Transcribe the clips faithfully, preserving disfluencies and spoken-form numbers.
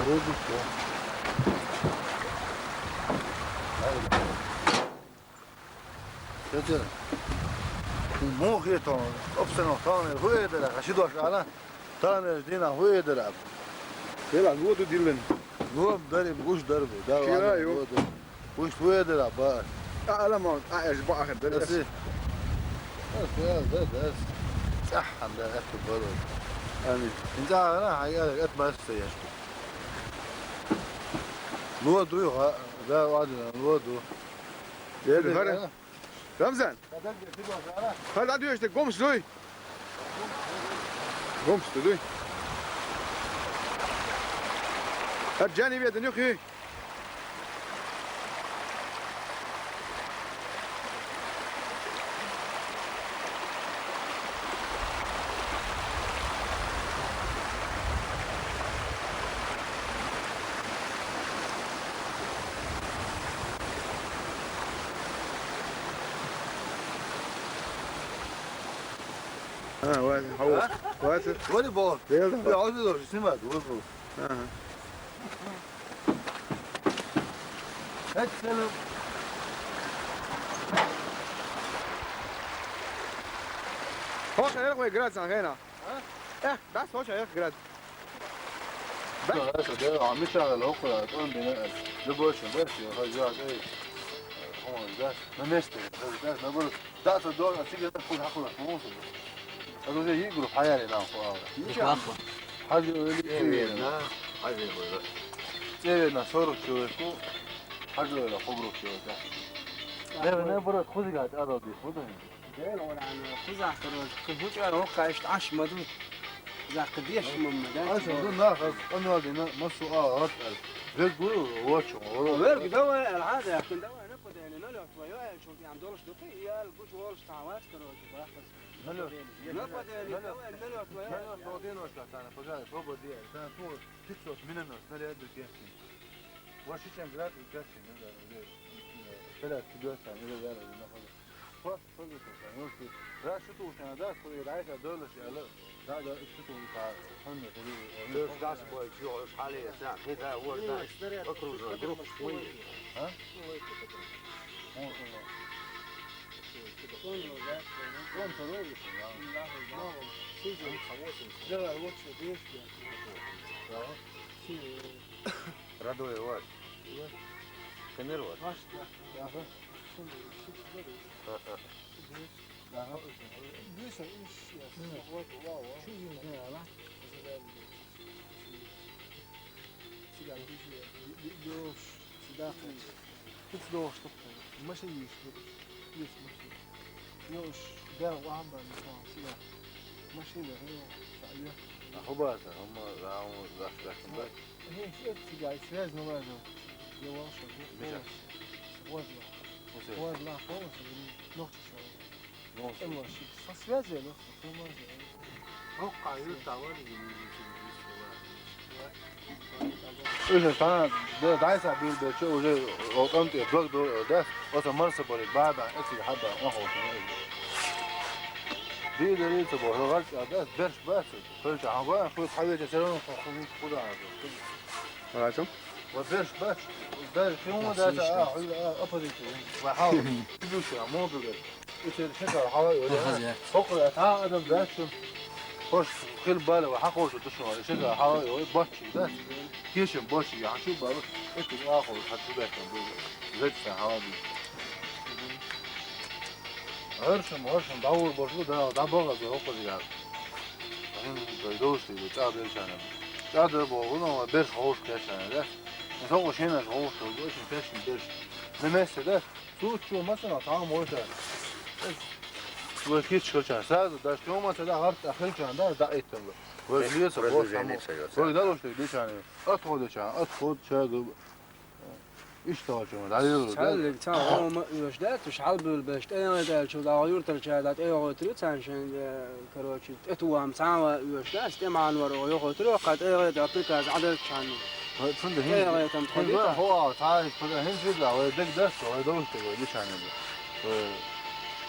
Вроде всё. Тетя, муха хетон, обстановка, тане хуедера, а ши дош ала, тане дина хуедера. Хела, воду диллен. Лом дарим, гуш дарби, да, Хела, ладно, ё. Воду. Гуш хуедера, ба. А, ала ма, а, эш ба ахен, да, Эси. Эс, да, да, да, эс. Цахан, да, эс, бало. Амин. Инца, ана, хай, ала, эт, мас, саяш. Луоду, ха, да, ладно, луоду. Еди, хара. Рамзан. Хара да дуеште гомс дуй. Гомс дуй. Хар джани веден юхи. А, вот, вот. А? Вот. Волейбол. Да, да. Я вот это снимаю, волейбол. Ага. Хьо шайх вай град сан хена. А? Э, да, хьо шайх град. Да, да, да, а мы чё, лохо, он бина. Любой человек, я хочу, эй. О, да, на месте, да, да, наоборот. Да, то до, а тебе так хуй, хуй, хуй. А то уже игру хаяли нам хуй. Ничего. Хажи, или Э, цевена. Да, хажи хуй, да. Цевена сорок человек, ну, хажи, хуй, человек, да. Не, наоборот, хуй, гад, а то без, хуй. Дел, вон ан, хуй, захтар, хуй, хуй, хуй, кайш, аш, маду. Захтар, деш, мамма, да? Аш, ну, на, хаз, он, вади, на, масу, а, а, а. Век, гу, вачу, варо. Век, давай, аль, хада, яхин, давай, на, подайна, на, лёт, вай, вай, чё, ты, ам, долш, духи, я, аль, гуч, волш, тавач, короче, бахас. Налёт. Нападение, давай, налёт, давай. Налёт, один ноль, Тана, пожалуйста, оба две. Тана, ту, пятьсот, минонос, снаряд, духи. Ваши чем град, участие, ну, да, уже, э, стрелять, кидать, там, уже, да, да, находится. По, по, по, по, ну, что, раз, что тут, а, да, что, и раньше, да, да, да, да, что тут, а, он, э, э, Ты э, ж дальше будешь, ё, уж хале, да, не, да, вот, да, снаряд, окружной, группа, ой. А? Ну, это, это, Родовой ваш. Кенер ваш. Ваш, да. Ага. А, а. Ага. Сюда, сюда. Тут здорово, что машина есть, вот. Есть машина. Ну, уж, да, ламба, не знал, сюда. Машина, ну, сюда. А хуба са, хума, за, за, за, за. Ну, нет, это сюда, связь налаживал. Я волшеб, ну, Миша. Полностью. Возле. Ну, всё. Возле, полностью, ну, ногти шёл. Ну, всё. Эмма, ши-, со связи, ну, хума, Ну, кайы тавар, Уже тана, да, дайса бир бече, уже отам те блок до, да, оса марса болит, баба, эти хаба, охо. Бир дери то бо, рогар, да, берш бац. Кольча, а гуа, хуй хаве те, всё равно, хуй, хуй, куда надо. Молодцом. Вот берш бац. Да, чему да, а, а, оппозицию. Ва хау. Плюс, а, мобиль. Итер шекер хала йола. Хаз я. Хокла та адам дашун. Хош хил бала ва хакош душун. Шекер хала йола бачи да. Кешен бачи я шу бала. Эти ахо хату да ку. Зет са хала ду. Аршам, аршам, давур бошлу да, да бага зо хокла я. Ин дойдош ти да, да чана. Да да бо, но берш хош кешана да. Хокла шена хош, очень пешен берш. На месте да. Тут чё, масана, там вот это. Вы хит шоча, сразу, да, что мы тогда гарт, а хит чё, да, да, это было. Вы льется, вот там. Вы да, что дышали. Отходы чё, отход чё, ишта чё, да, да. Чаллик, ца, ома уьш да, туш хьалбуьлбеш, тӀегӀедал чу дагӀа юртар чу да, тӀегӀо труцан шен, короче, тӀетувам цхьа а уьш да, тӀеман вар оха йохо тру, кхы тӀегӀеда приказ Ӏадат чан. Цунда хин. ТӀегӀетам тхо дита. Хо, цхьа, хо, хин чу да, вай дег дас, вай довш дег, вай дишан да. Вай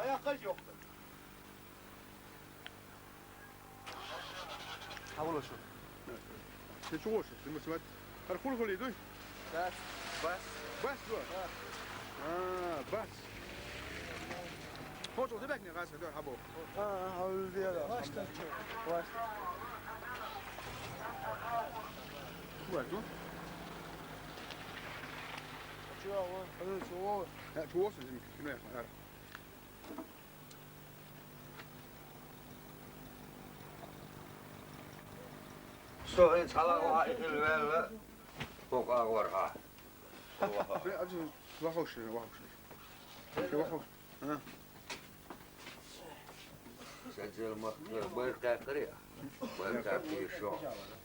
Ayakta yok. Ha, ola şu. Sen çok hoş, sen bu sefer. Her kul kul idun. Bas. Bas. Bas bu. Ha, bas. Hoş oldu, bak ne gazete, ha bu. Ha, ha, öyle diye de. Başta çok. Başta. Bu var mı? Açıyor ama. Hadi soğuk. Ya, çok olsun şimdi. Şunu yapma, hadi. Soyun çala o ilverle. Koka var ha. Sen acı, bak hoş, bak hoş. Şey, bak hoş. Ha. Sen çelmek, böyle kakır ya. Böyle kakır şu.